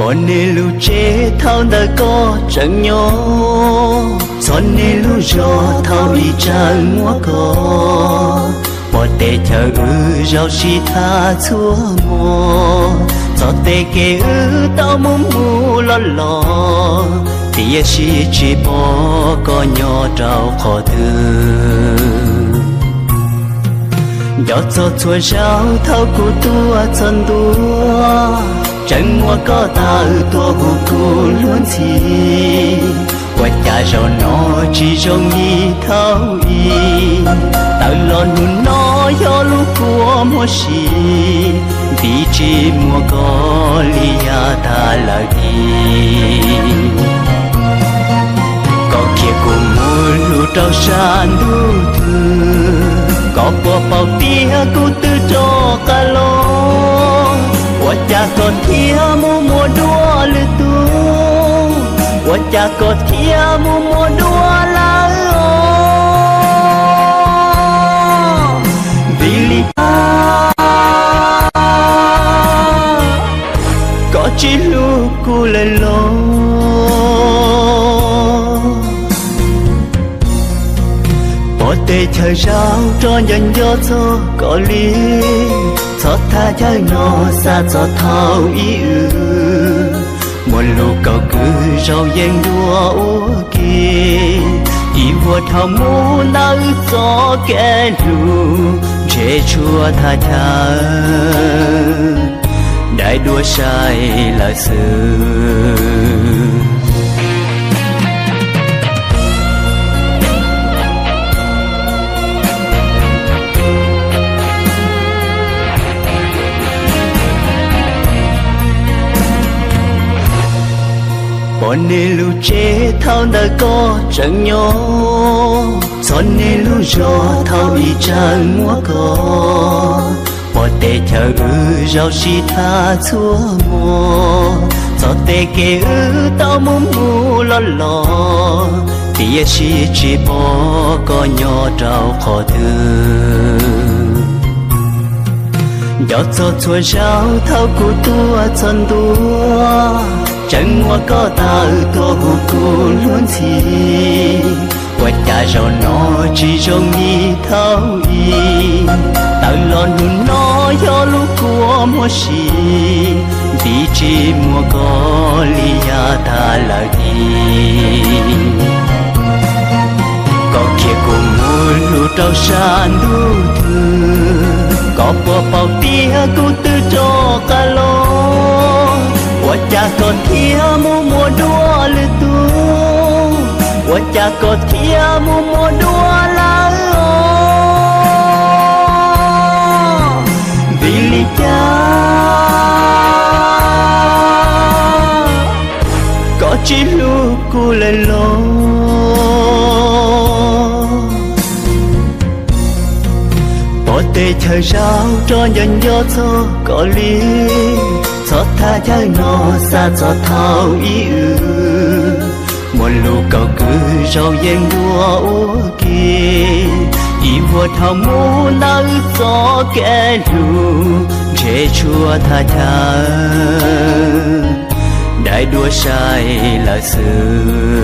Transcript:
Pom nej lub tsev thaum ntawd koj tseem nyob, txog nej lub zos thaum ub tseem muaj koj. Pom teb chaws wb zoo sib tham txhua hmo, txog tej kev wb tau mus mus los los, tiam sis tsis pom koj nyob rau qhov twg. Nco txog txhua zaus thaum kuv tuaj txog ntua, tseem muaj koj tawm tuaj hu kuv luag ntxhi. Ua cas zaum no tsis zoo li thaum ub, tawm los hnub no yog lub kua muag si, vim tsis muaj koj li yav tas lawm ib. Koj khiav kuv mus lug rau sab ntuj twg, koj puas paub tias kuv twb rov qab los? Ua cas koj thiaj mus muaj dua lwm tus? Ua cas koj thiaj mus muaj dua lawm os? Vim li cas koj tsis hlub kuv lawm los? Pom teb chaws zaum rov nco nco txog koj li, txhob tham chaw no xa txog thaum ub wb. Muaj lub kaum kwv zoo yeej dua ua ke, ib vuag dhau mus ntawm txoj kev hlub, ntshe tshuav tham chaw daim duab sai lawm xwb. Pom nej lub tsev thaum ntawd koj tseem nyob, txog nej lub zos thaum ub tseem muaj koj. Pom teb chaws wb zoo sib tham txhua hmo, txog tej kev wb tau mus mus los los, tiam sis tsis pom koj nyob rau qhov twg. Nco txog txhua zaus thaum kuv tuaj txog ntua, tseem muaj koj tawm tuaj hu kuv luag ntxhi. Ua cas zaum no tsis zoo li thaum ub, tawm los hnub no yog lub kua muag si, vim tsis muaj koj li yav tas lawm ib. Koj khiav kuv mus lug rau sab ntuj twg, koj puas paub tias kuv twb rov qab los? Ua cas koj thiaj mus muaj dua lwm tus? Ua cas koj thiaj mus muaj dua lawm os? Vim li cas koj tsis hlub kuv lawm los? Pom teb chaws zaum rov nco nco txog koj li, txhob tham chaw no xa txog thaum ub wb. Muaj lub kaum kwv zoo yeej dua ua ke, ib vuag dhau mus ntawm txoj kev hlub, ntshe tshuav tham chaw daim duab sai lawm xwb.